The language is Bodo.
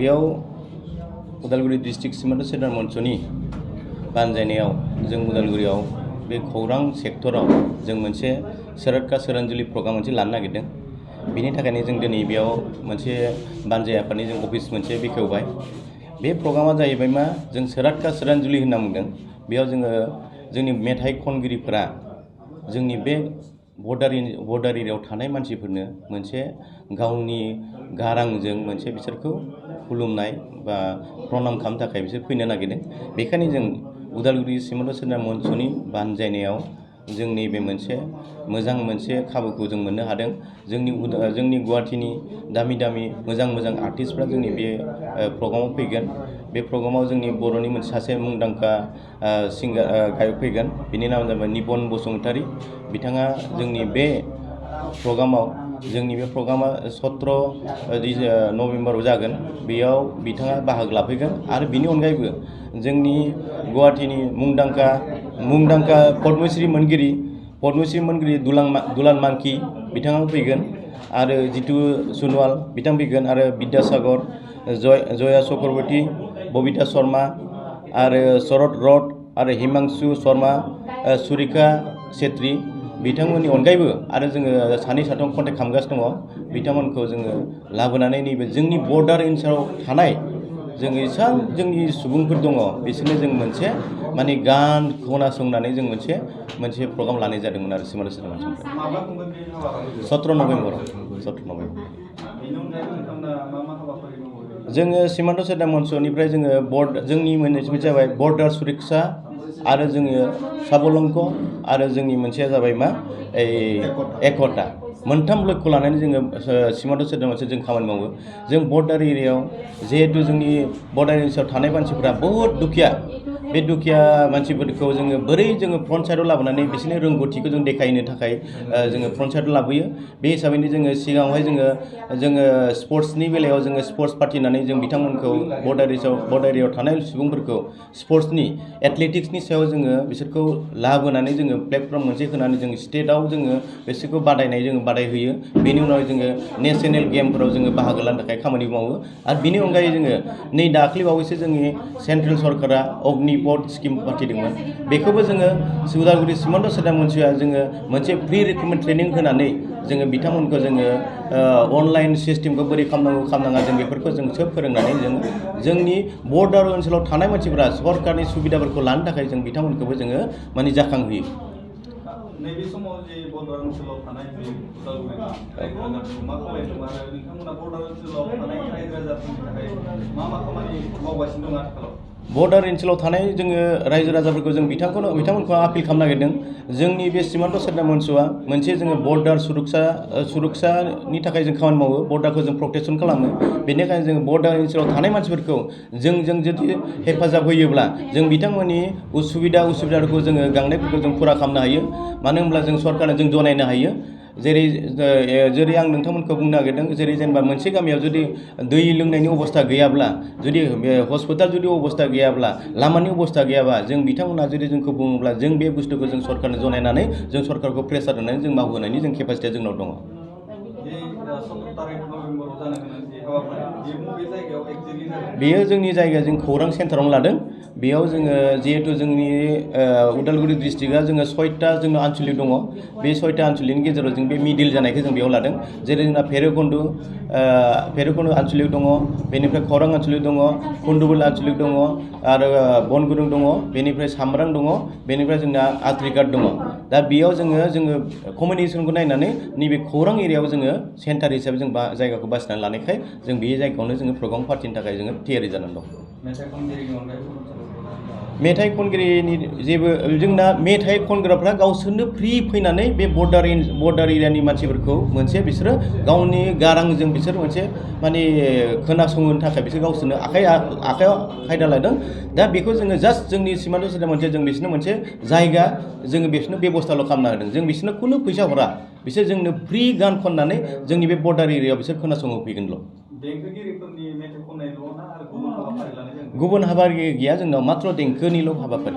बेयाव उदालगुरि डिस्ट्रिक्ट सिमान्ट सेन्टार मन्चनि बानजायनायाव जों उदालगुरियाव बे खौरां सेक्टराव जों मोनसे सोरखा सोरांजुलि प्रग्राम मोनसे लानो नागिरदों। बिनि थाखायनो जों दिनै बेयाव मोनसे बानजाय आफादनि जों अफिस मोनसे बेखेवबाय। बे प्रग्रामा जाहैबाय मा जों सोरखा सोरांजुलि होनना बुंदों। बेयाव जोंनि मेथाइ खनगिरिफोरा जोंनि बे बर्डार एरियायाव थानाय मानसिफोरनो मोनसे गावनि गारांजों मोनसे बिसोरखौ खुलुमनाय बा प्रनाम खालामनो थाखाय बिसोर फैनो नागिरदों। बेखायनो जों उदालगुरि सिमान्ट सेन्टार मन्चनि बानजायनायाव जोंनि बे मोनसे मोजां मोनसे खाबुखौ जों मोननो हादों। जोंनि गुवाहाटीनि दामि मोजां आर्टिस्टफ्रा जोंनि बे प्रग्रामाव फैगोन। बे प्रग्रामाव जोंनि बर'नि मोनसे सासे मुंदांखा सिंगार गायक फैगोन। बिनि नामा जाबाय निपन बसुमतारी। बिथाङा जोंनि बे प्रग्रामाव जोंनि बे प्रग्रामा 17 नभेम्बराव जागोन। बेयाव बिथाङा बाहागो लाफैगोन आरो बिनि अनगायैबो जोंनि गुवाहाटीनि मुंदांखा पद्मश्री मोनगिरि दुलाल मांकी बिथाङा फैगोन आरो जितु सनवाल बिथां फैगोन आरो बिद्यासागर जया चक्रवर्ती बबिता शर्मा आरो शरद रथ आरो हिमांशु शर्मा सुरिका छेत्री बिथांमोननि अनगायैबो आरो जोङो सानै साथाम कन्टेक्ट खालामगासिनो दङ। बिथांमोनखौ जोङो लाबोनानै नैबे जोंनि बर्डार ओनसोलाव थानाय जोंनि जोंनि सुबुंफोर दङ बिसोरनो जों मोनसे माने गान खोनासंनानै जों मोनसे प्रग्राम लानाय जादोंमोन आरो सिमान्ट सेन्टार मन्चनिफ्राय 17 नभेम्बराव। जोङो सिमान्ट सेन्टार मन्चनिफ्राय जोंनि मोनसे जाबाय बर्डार सुरक्षा आरो जोङो साबलंक आरो जोंनि मोनसेया जाबाय मा एकता मोनथाम लक्ष्य लानानै जोङो सिमान्ट सेन्टार मन्चआव जों खामानि मावो। जों बर्डार एरियायाव जिहेतु जोंनि बर्डार ओनसोलाव थानाय मानसिफोरा बहुत दुखिया। बे दुखिया मानसिफोरखौ जोङो बोरै जोङो फ्रन्ट साइडआव लाबोनानै बिसोरनि रोंगौथिखौ जों देखायनो थाखाय जोङो फ्रन्ट साइडआव लाबोयो। बे हिसाबैनो जोङो सिगाङावहाय जोङो स्पर्ट्सनि बेलायाव जोङो स्पर्ट्स पार्टि होननानै जों बिथांमोनखौ बर्डार एरियायाव थानाय सुबुंफोरखौ स्पर्ट्सनि एथलेटिक्सनि सायाव जोङो बिसोरखौ लाबोनानै जोङो प्लेटफर्म मोनसे होनानै जों स्टेटआव जोङो बिसोरखौ बादायहोयो। बेनि उनाव जोङो नेशनेल गेमफोराव जोङो बाहागो लानो थाखाय खामानि मावो। आरो बिनि अनगायै जोङो नै दाख्लैबावैसो जोंनि सेन्ट्रेल सरकारा अग्निपथ स्किम फाथिदोंमोन। बेखौबो जोङो उदालगुरि सिमान्ट सेन्टार मन्चआ जोङो मोनसे फ्रि रिक्रुटमेन्ट ट्रेनिं होनानै जोङो बिथांमोनखौ जोङो अनलाइन सिस्टेमखौ बोरै खालामनाङा जों बेफोरखौ जों सोब फोरोंनानै जोंनि बर्डार ओनसोलाव थानाय मानसिफोरा सरकारनि सुबिदाफोरखौ लानो थाखाय जों बिथांमोनखौबो जोङो माने जाखांहोयो। नैबे समाव जे बर्डार ओनसोलाव थानाय जे उदालगुरि रायजो राजाफोरखौ मा खालामदों आरो नोंथांमोना बर्डार ओनसोलाव थानाय रायजो राजाफोरनि थाखाय मा खामानि मावगासिनो दं आथिखालाव? बर्डार ओनसोलाव थानाय जोङो रायजो राजाफोरखौ जों बिथांमोनखौ आपिल खालामनो नागिरदों। जोंनि बे सिमान्ट सेन्टार मन्चआ मोनसे जोङो बर्डार सुरक्षानि थाखाय जों खामानि मावो। बर्डारखौ जों प्रटेकसन खालामो। बेनिखायनो जों बर्डार ओनसोलाव थानाय मानसिफोरखौ जों जुदि हेफाजाब होयोब्ला जों बिथांमोननि उसुबिदाफोरखौ जोङो गांनायफोरखौ जों फुरा खालामनो हायो। मानो होनब्ला जों सरकारनो जों जनायनो हायो। जेरै आं नोंथांमोनखौ बुंनो नागिरदों जेनेबा मोनसे गामियाव जुदि दै लोंनायनि अबस्था गैयाब्ला जुदि हस्पिटाल अबस्था गैयाब्ला लामानि अबस्था गैयाबा जों बिथांमोना जुदि जोंखौ बुङोब्ला जों बे बुस्थुखौ जों सरकारनो जनायनानै जों सरकारखौ प्रेसार होनानै जों मावहोनायनि जों केपासिटिया जोंनाव दङ। बेयो जोंनि जायगाया जों खौरां सेन्टारावनो लादों। बेयाव जोङो जिहेतु जोंनि उदालगुरि डिस्ट्रिक्टआ जोङो 6टा जोंनाव आनसलिक दङ। बे 6टा आनसलिकनि गेजेराव जों बे मिडिल जानायखौ जों बेयाव लादों। जेरै जोंना भैरबकुन्द आनसलिक दङ, बेनिफ्राय खौरां आनसलिक दङ, कुन्दुबल आनसलिक दङ आरो बनगुरुं दङ, बेनिफ्राय सामब्रां दङ, बेनिफ्राय जोंना आद्रिघाट दङ। दा बेयाव जोङो कमिउनिकेसनखौ नायनानै नैबे खौरां एरियायाव जोङो सेन्टार हिसाबै जों जायगाखौ बासिनानै लानायखाय जों बे जायगायावनो जोङो प्रग्राम पार्टिनि थाखाय जोङो थियारि जानानै दं। मेथाइ खनगिरिनि जेबो जोंना मेथाइ खनग्राफ्रा गावसोरनो फ्रि फैनानै बे बर्डार एरियानि मानसिफोरखौ बिसोरो गावनि गारांजों बिसोर मोनसे माने खोनासंनो थाखाय बिसोर गावसोरनो आखायाव खायदा लादों। दा बेखौ जोङो जास्ट जोंनि सिमान्ट सेन्टार मन्चआ जों बिसोरनो मोनसे जायगा जोङो बिसोरनो बेबस्थाल' खालामना होदों। जों बिसोरनो खुनु फैसा हरा। बिसोर जोंनो फ्रि गान खननानै जोंनि बे बर्डार एरियायाव बिसोर खोनासंहोफैगोनल'। देंखोगिरिफोरनि मेथाइ खननायल' ना आरो गुबुन हाबाफारि लानाय जादों? गुबुन हाबाफारि गैया जोंनाव, मात्र देंखोनिल' हाबाफारि।